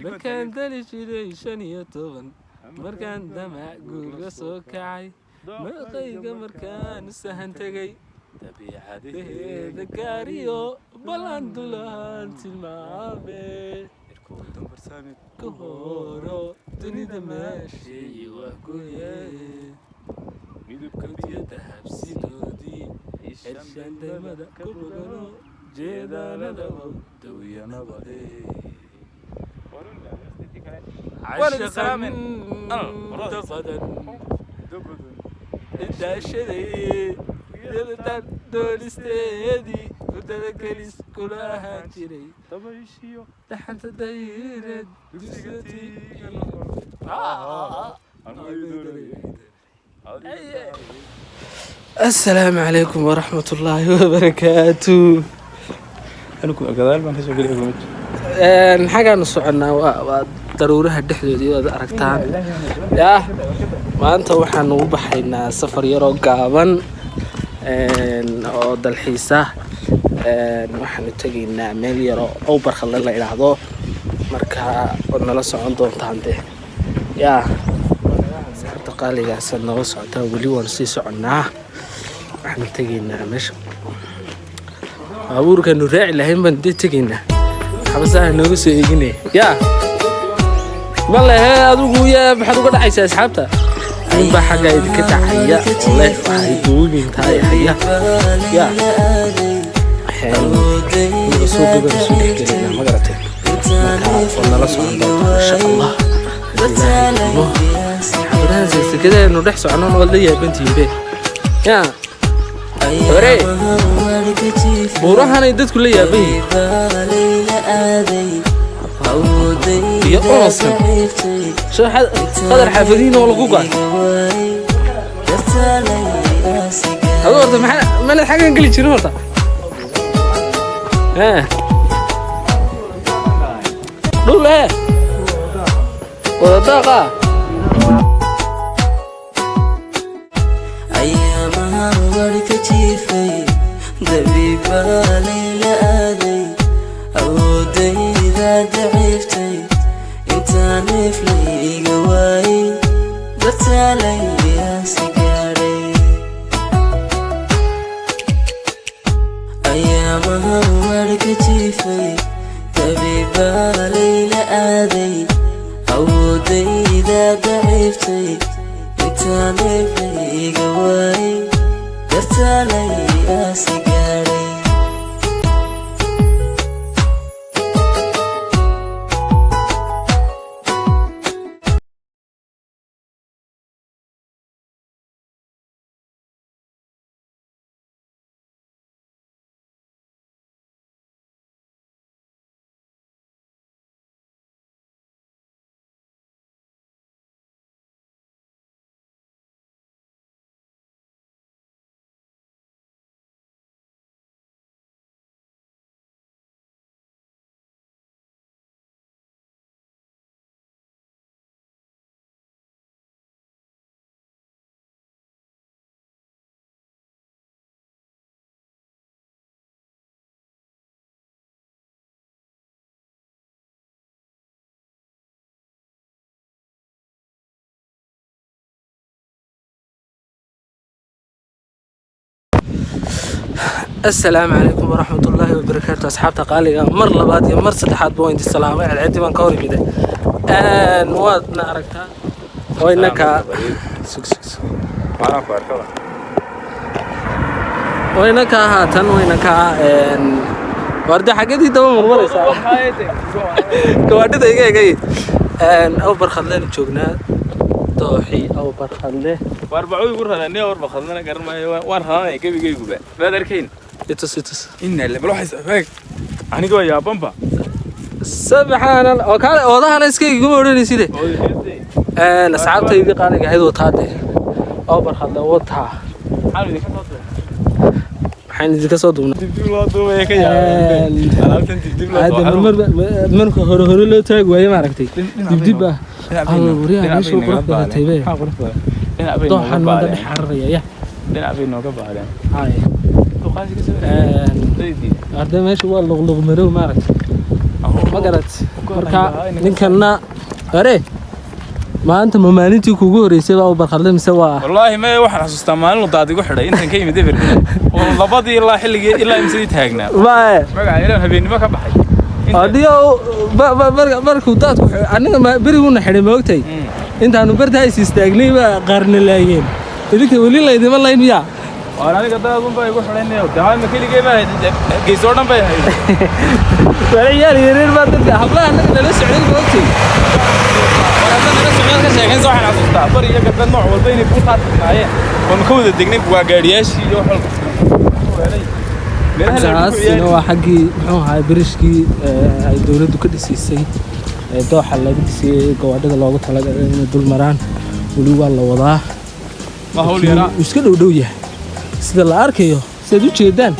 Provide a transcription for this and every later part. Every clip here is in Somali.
Markaan dali jiray 15, markaan damac guurga soo kacay, maqayga markaan sahan tegay, dabiicadaheeda gaariyo ballan dulahaan tilmaame, ku horo dunida meeshii wax ku yee, midabka dahabsidoodii xershandamada ku bogano, jeedaalada dawiya nabade. Salaamin. Inta badan daashaday yadataan doonisteedii hurdada kelis kula ahaan jiray, dhaxanta dayreed dugsiga. Asalaamu calaykum waraxmatullaahi wabarakaatu. Anigu gadaal baan kasoo gelay kuma. Xaggaanu soconnaa waa daruuraha dhexdoodii waad aragtaan. Yah, maanta waxaanu u baxaynaa safar yaroo gaaban oo dalxiisa. Waxaanu tegaynaa meel yaroo Owbarkhalle la idhaahdo. Marka waad nala socon doontaan de. Yaa asxaabta qaaligaasaad nala socotaa, weli waanu sii soconnaa. Waxaanu tegaynaa meesha baabuurkaanu raaci lahayn baan dee tegaynaa. Xabasaha nooga soo eeginaya yaa malehe. Adigu yaa maxaad uga dhacaysaa asxaabta? Ninbaa xaggaa idinka dhacaya oo leh waxay duubintahay haya. Yaa ninka suuqa baan soo dhex gelaynaa, ma garatay? Marka waad nala socon doontaa insha Allah haddii Ilaahay idmo. Xaafadaha segsegadeenu dhex soconona waad la yaabantihiin be. Yaa hore buurahanay dadku la yaaban yihiin iyo ooskan soo qadar xaafadihiin oo lagu go'ay. Adu horta maxaa manad xaggan geli jirin horta? Ee dhul ee wada daaqa. Ayaamahan warka jiifay, dabiibaa layla aaday, awoodayda daciiftay, intaa neef layga waayay, dartaa layyaasi gaadhay. Ayaamahan warka jiifay, dabiibaa layla aaday, awoodayda daciiftay, intaa neef layga waayay, dartaa layyaasi gaadhay. Asalaamu calaykum waraxmatullaahi wabarakaatu asxaabta qaaliga, mar labaad iyo mar saddexaad ba waan idin salaamay. Cadceedii baan ka hor imiday, waadna aragtaa waynaka sug sug sug. Maanaa ku arkaba. Wayna kaa haatan, wayna kaa warde xaggadii daba marmaraysaa gawaadhida iga egay. Aw Barkhadleenu joognaa, dooxii Aw Barkhadle. Waar bacuu igu radaa nin warba khadlana garan maayo, waan radanaya gebigayguba, maad arkayn? Itus itus. Inna bal waxay feeg aniga waa yaabanba. Subxaan Allah, oo kaale oodahana iska iguma odhanayside. Asxaabtaydii qaaliga ahayd wataa dee Aw Barkhadle wataa. Maxaan idinka soo duubay? Waxaan idinka soo duubnaa. Dibdib loo duubaya ka yaabay alaabtan dibdib loo Hadda marmar marka hore hore loo taagi waaye, maaragtay, dibdib ah. Alla, waryaha, meesha qurux badatay be. Dhinac bay dooxan nooga maanta dhex baadeen. cararaya ya. Dhinac bay nooga baadeen. Hay. Duqaasi ka soo Arday, meesha waa luqluq marow, maaragtay. Ma garat? Marka ninkanna are maanta ma maalintii kuugu horreysay baa u barkhadlay mise waa? Wallaahi maya, waxaan xasuustaa maalin uu daad igu xidhay intaan ka yimid eber oo labadii ilaa xilligii ilaa imsadii taagnaa. Mae. Magaca ilaa habeennimo ka baxay. Adiyo markuu daadku aniga beriguuna xidhay, ma ogtay? Intaanu bartaa is istaagnay baa qaarna laayeen. Idinka weli laydima layn miyaa? Waan aniga daad unbaa igu xidhay niyow. Dee ma keligay baa hayd, geesoo dhan bay hayd. Waa ciyaal yaryar baa dadka hablaha anaga nala socday, ma ogtay? War hadda nala socdaal ka sheekaynsa, waxaan xasuustaa bari iyo galbeed nooc walba inay buurtaa taagnaayeen oonu ka wada degnay waa gaadhiyaashii iyo wax walba. Meelaha la dhulku Taasina ciyaari. waa xaggii, muxuu ahaa, biriishkii ay dowladdu ka dhisiisay ee dooxa laga dhisiyey, gawaadhida loogu talagalay inay dul maraan. Weli waa la wadaa. Ma hawl yaraa. Wuu iska dhow dhow yahay sida la arkayo, sidaad u jeedaan.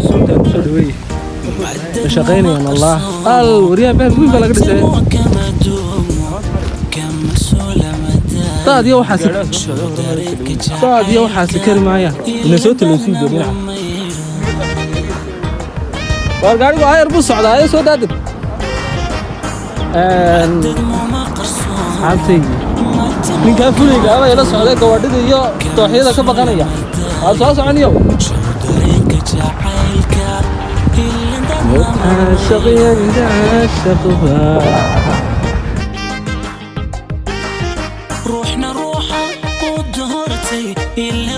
Suntaan kusoo dhaweeye ma shaqaynayaan. Allah al waryaha, bahal weyn baa laga dhisay. Daad iyo waxaasi kari maayaan. Ina soo talowsiin dee dhinaca. Waar gaarigu ayar buu socdaa ee soo daadeg. Asxaabtaydi, ninkaa fulayga ama ila socday gawaadhida iyo dooxyada ka baqanaya waa soo soconiyow. Caashaq caashaqba. Ruuxna ruuxa u doortay ila.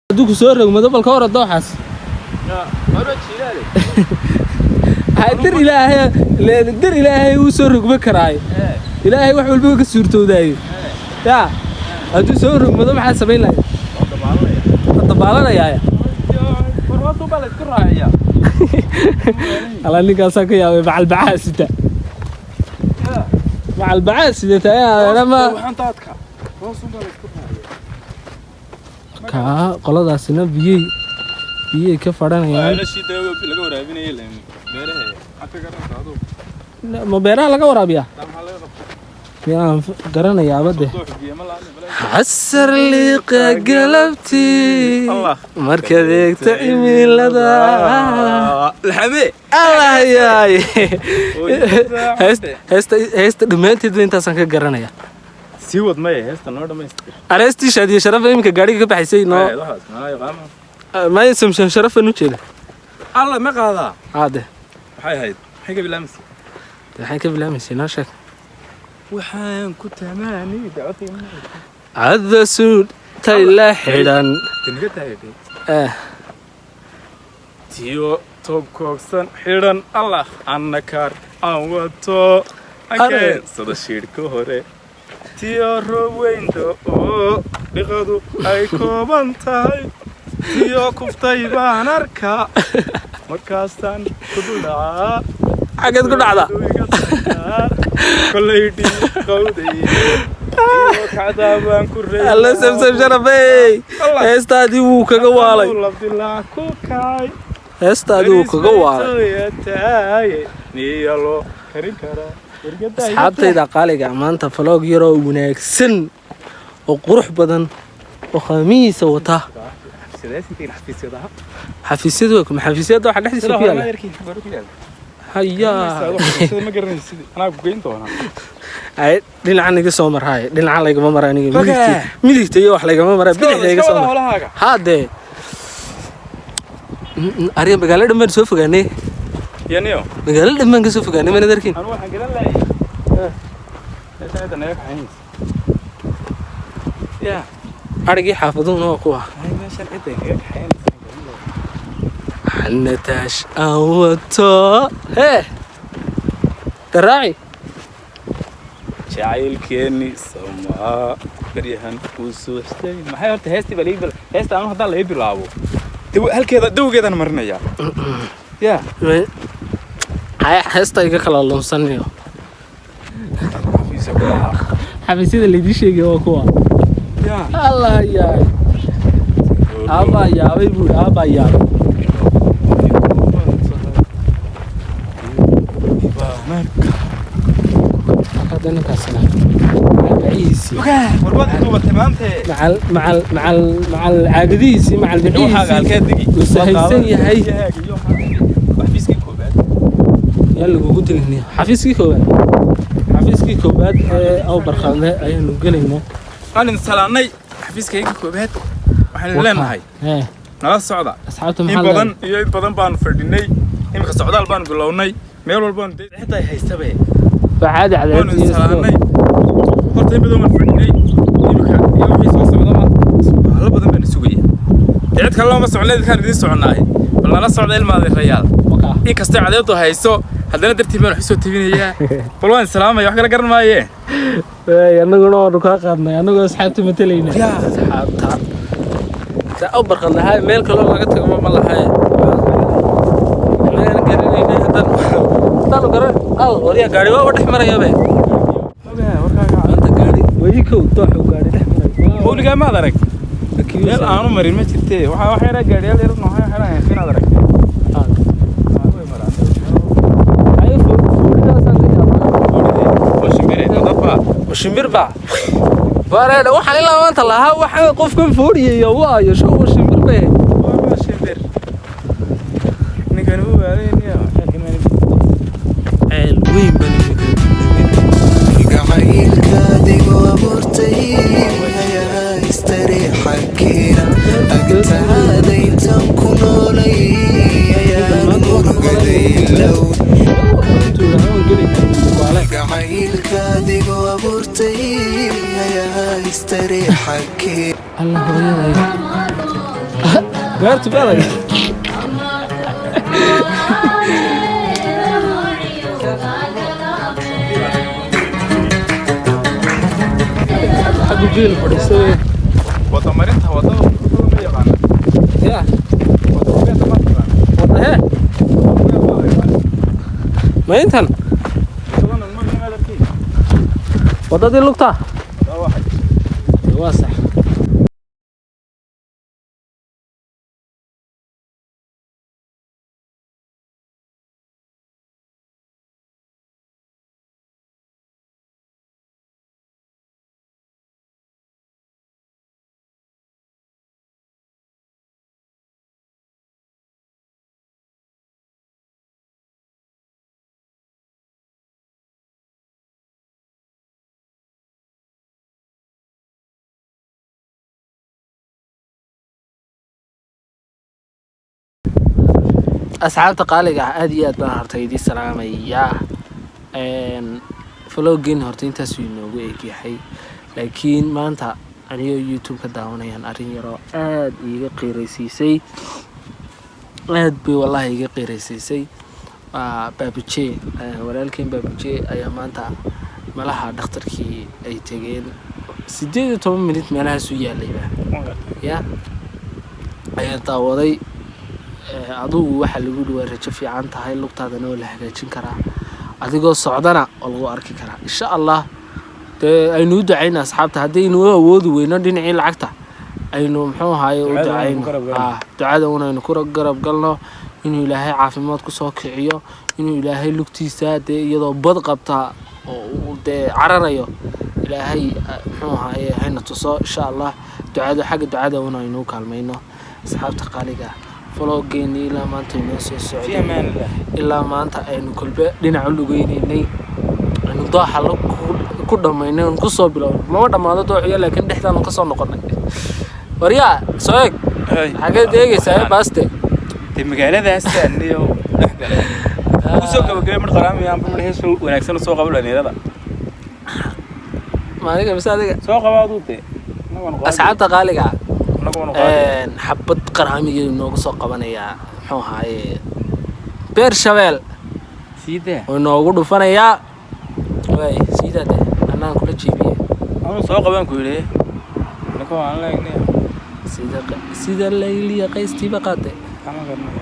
Hadduu ku soo rogmado bal ka hor dooxaas. Ha, dir Ilaahay dir Ilaahay wuu soo rogma karaayo. Ilaahay wax walba ka suurtoodaayo. Ya hadduu soo rogmado maxaa samayn lahay? Waa dabaalanayaa. Ala ninkaasaa ka yaabay macalbacaa sita, macalbacaa sidata ama kaa qoladaasina biyey ka fadhanayaan. Ma beeraha laga waraabiyaa? Miyaan garanayaaba de. Xasar liiqa galabtii markaad eegto cimilada. Allah yaay, heesta dhammaanteedba intaasaan ka garanaya. Sii wad maya, heesta noo dhamaystir. Areestii Shaadiyo Sharafa iminka gaadhiga ka baxaysay noo. Maya, Samsam Sharafan u jeeda. Alla ma qaadaa? Haade. Maxay ahayd? Maxay ka bilaamaysa? Maxay ka bilaamaysa? Noo sheeg. Waxaan ku tamaani. Cadda suud tayla xidhan. Tiniga tahay. Tiyo toob koogsan xidhan, Allah annakaar aan wato ankeensada shiidhka hore, tiyo roob weynta oo dhiqadu ay kooban tahay, tiyo kuftay baan arkaa, markaasaan ku duldhacaa. Xaggeed ku dhacda? Kolay dhiiqowday tiyo kacdaa baan ku reeyay. Alla Samsam Sharafey, heestaadii wuu kaga waalay. Labdilaac ku kacay. Heestaadii wuu kaga waalay. Niya loo karin karaa. Asxaabtayda qaaliga, maanta vlog yaroo wanaagsan oo qurux badan oo khamiisa wata. Xafiisyadu waa kuma xafiisyada waxa dhexdiisa ku yaala hayaa. Ma garanaysid, anaa ku geyn doonaa. Ay, dhinacan iga soo marhaay, dhinacan laygama mara aniga. Midigta, midigta iyo wax laygama mara, bidixda iga soo mar. Haadee arya, magaalo dhan baan soo fogaanay. Yaniyo. Magaalo dhan baan ka soo fogaanay, mana darkin. Anu waxaan garan lahay meeshan cidda naga kaxaynaysa ya. Arigii xaafaduhuna waa kuwa. Ay, meeshan cidda naga kaxaynaysa. Xanataash aan wato hee daraaci. Jacaylkeeni somaa baryahan uu sooxtay. Maxay horta heestii baa laii heesta anu haddaan laii bilaabo halkeeda dawgeedaan marinayaa ya. Haya, heesta iga kala lumsanayo. Xafiisa ku lahaa. Xafiisyada laydii sheegay waa kuwa. Ya. Allah yaay, aabaa yaabay buuri, aabaa yaabay. Hadda ninkaasina macacihiisii Warbaad duubatay maante. Macal macal macal macal caagadihiisii, macal Waxaaga bicihiisii halkee degi? Uu sahaysan yahay. Xafiiskii koobaad. Yaa lagugu dilinaya xafiiskii koowaad, xafiiskii koowaad ee aw barqaadle ayaanu gelaynaa. Waan idin salaanay xafiiskayga koobaad. Waxaan leenahay Hee. nala socda. Asxaabta in maxaa badan iyo in badan baanu fadhinay, iminka socdaal baanu bilownay, meel walbaanu xitaa haystabe. Waa caadi. Waanu Cadaadis. salaanay horta, in badan waan fadhinay, iminka iyo wixii soo socdaba baalo badan baanu sugaya. Dee cid kale looma socon, idinkaan idiin soconaaye, bal nala socda ilmaada rayaal. Wakaa. Inkastoo cadeedu hayso, haddana dartiin baan wax usoo tebinayaa. Bal waan salaamaya, wax kala garan maaye. Waay, annaguna waanu kaa qaadnay annagoo asxaabta matalayna. Asxaabta saa u barqad lahay, meel kaloo laga tago ma lahay. Anagana garanayna haddaanu garan al waryaa gaari waaba dhex marayabe maanta. Gaari weli kow dooxu gaari dhex maray. Mawligaa maad arag? Meel aanu marin ma jirte. Waxaa wax yaraa gaadhiyaal yar nooxay waxay inaad aragtay. Way maraan. Ayo, fooridaasaan ka yaabaa. Waa shimbire dadba. Shimbir baa wareedha waxaan ilaa maanta lahaa, waxaan qofkan fooriyayo waayo show shimbir bay ahayd. Waa shimbir. Ninkan uu waalaynayaa. Ceel weyn baan imika nimid. Jacaylkaadigu abuurtay ayaa istariixa keena agtaada intaan ku noolay ayaan murugaday low. Intuu yidhaahdo waan gelaynaa. Jacaylkaadigu abuurtay ayaa istariixa keena. Allah hooyaday, beertu beeday. Xaggu geel fadhiisto wey. Wada marinta wadada ma yaqaan. Ya. Wada marinta ma yaqaan. Wada hee? Ma intan wadadii lugta waa sax. Asxaabta qaaliga ah, aad iyo aad baan horta idiin salaamayaa. Vloggeeni horta intaasuu inoogu egyahay, laakiin maanta anigoo YouTube ka daawanayaan arrin yaroo aad iiga qiiraysiisay, aad bay wallahi iiga qiiraysiisay. Waa Baabuje, walaalkeen Baabuje ayaa maanta malaha dhakhtarkii ay tegeen, 18 minute meelahaasu yaalayba ya ayaa daawaday. Adigu waxaa lagu yidhi waa rajo fiican tahay, lugtaadana waa la hagaajin karaa, adigoo socdana oo lagu arki karaa insha Allah. Dee aynu u ducayna asxaabta, haddaynu u awoodi weyno dhinacii lacagta, aynu muxuu ahaye u Ducada aynu ducayno. ku garab galno. Ah, ducada un aynu ku garab galno inuu Ilaahay caafimaad kusoo kiciyo, inuu Ilaahay lugtiisa dee iyadoo bad qabta oo uu dee cararayo Ilaahay muxuu ahaye hayna tuso insha Allah. Ducada, xagga ducada un aynu u kaalmayno asxaabta qaaliga. Vloggeeni ilaa maanta inoo soo Fi socday amaan illah. Ilaa maanta aynu kolbe dhinac u lugeynaynay, aynu dooxa ku dhammaynay oon kusoo bilownay. Mama dhammaado dooxiyo, laakiin dhexdaanu kasoo noqonay. Waryaa, soo eeg, xageed eegaysaa ee baaste? Dee magaaladaas aniyo dhex galay. Ku soo gabagabay mar qaraami aan mar hees wanaagsan soo qabo dhalinyarada. Maaniga mise adiga? Soo qaba aduu dee. Annagu waanu qaadi. Asxaabta qaaliga ah, Annagu waanu qaadi. Xabad qaraamiga inooga soo qabanayaa. Muxuu ahaaye, Beer Shabeel. Siidee. Oo inoogu dhufanayaa. Waay, siidaa de, anaan kula jiibiye. Anuu soo qabaan ku yidhi, ninka waan leegnay. Sida Layliya qaystiiba qaate. Kama garanayo.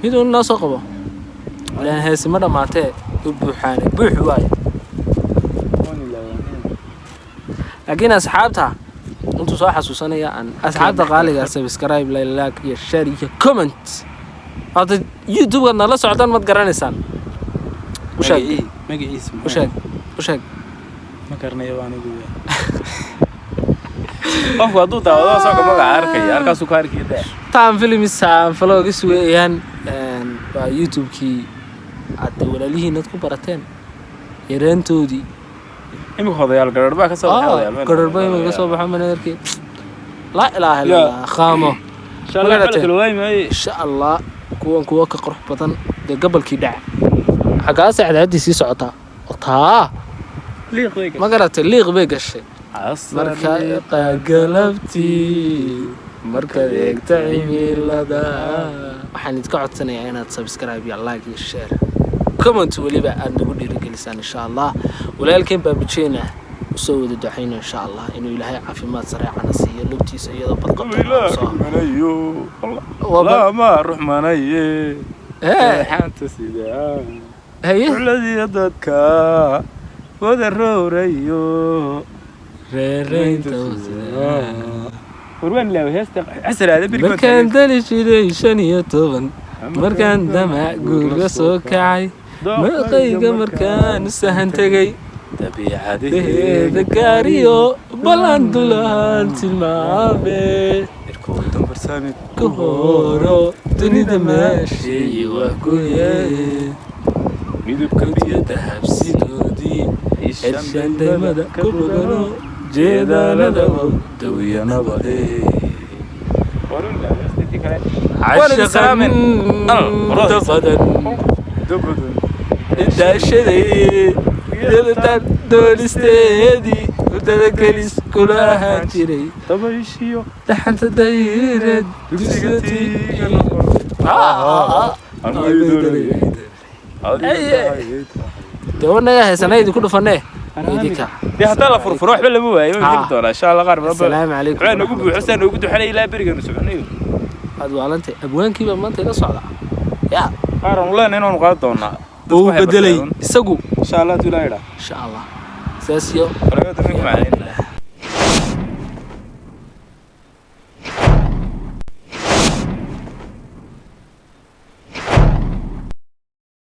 Miduu noo soo qabo ilaan heesi ma dhammaatee, u buuxaane, buux waaye. Waan ilaawanay. Laakiin asxaabta intuu soo xasuusanaya, aan asxaabta qaaliga subscribe, like iyo share iyo comment. Hadda YouTube-gaad nala socdaan, maad garanaysaan. U sheeg. Magaciisa? U sheeg, u sheeg. Ma garanayo anigu. Qofku hadduu daawado asagoo magaca arkaya, halkaasuu ka arkaya de. Taan Films aan vlogis weeyaan. Waa YouTube-kii aad walaalihiinad ku barateen yareantoodii. Imika odayaal gararh baa ka soo baxay, odayaal meel. Gararba imika ka soo baxo mana arkay. Laa ilaaha illa Allah, khaamo. Insha Allah. Magaratay? Kala waayi maaye. Insha Allah, kuwan kuwa ka qurux badan dee gobolkii dhaca xaggaase cadaaddii sii socotaa oo taa. Liiq bay. Ma garatay? Liiq bay gashay. Marka galabtii markaad eegta cimilada, waxaan idinka codsanayaa inaad subscribe iyo like iyo share, comment weliba aad nagu dhiirigelisaan, insha Allah. Walaalkeen Baabajeyna usoo wada ducayno, insha Allah, inuu Ilaahay caafimaad sareecana siiyo lugtiisa iyadoo badqabta. Ruxmanayo lama ruxmanaye xanta sidaa. Haye. Ruxladiyo dadka wada roorayo. Reereynta. Warwaan ilaawe heesta xasaraada. Markaan dali jiray 15, markaan damac guurga soo kacay, maqayga markaan sahan tegay, dabiicadaheeda deheeda gaariyo ballan dulahaan tilmaame, ku horo dunida meeshii waa ku yee midabka biyo dahabsidoodii xershandamada ku bogano jeedaalada dawiyanaba. Salaamin. Badan daashaday doonisteedii mudada gelis kula ahaan jiray. Dabayshiyo dhaxanta dayreed. Dugsiga tiiga. Dawanaga heesana idinku dhufanee idinka. Dee haddaa la furfuro waxba lama waayo, way heli doonaa insha Allah qaar badan. Asalaamu calaykum. Waxaa noogu buuxo, saa noogu duxanay ilaa berigaanu soconayo. Aad waalantay, abwaankiiba maanta ila socda ya. Qaar aanu leenahay inaanu qaadi doonaa. Uu bedelay isagu. Insha Allah haduu Ilaahay idhaa. Insha Allah, saas iyo Faraga dambe ku macayn.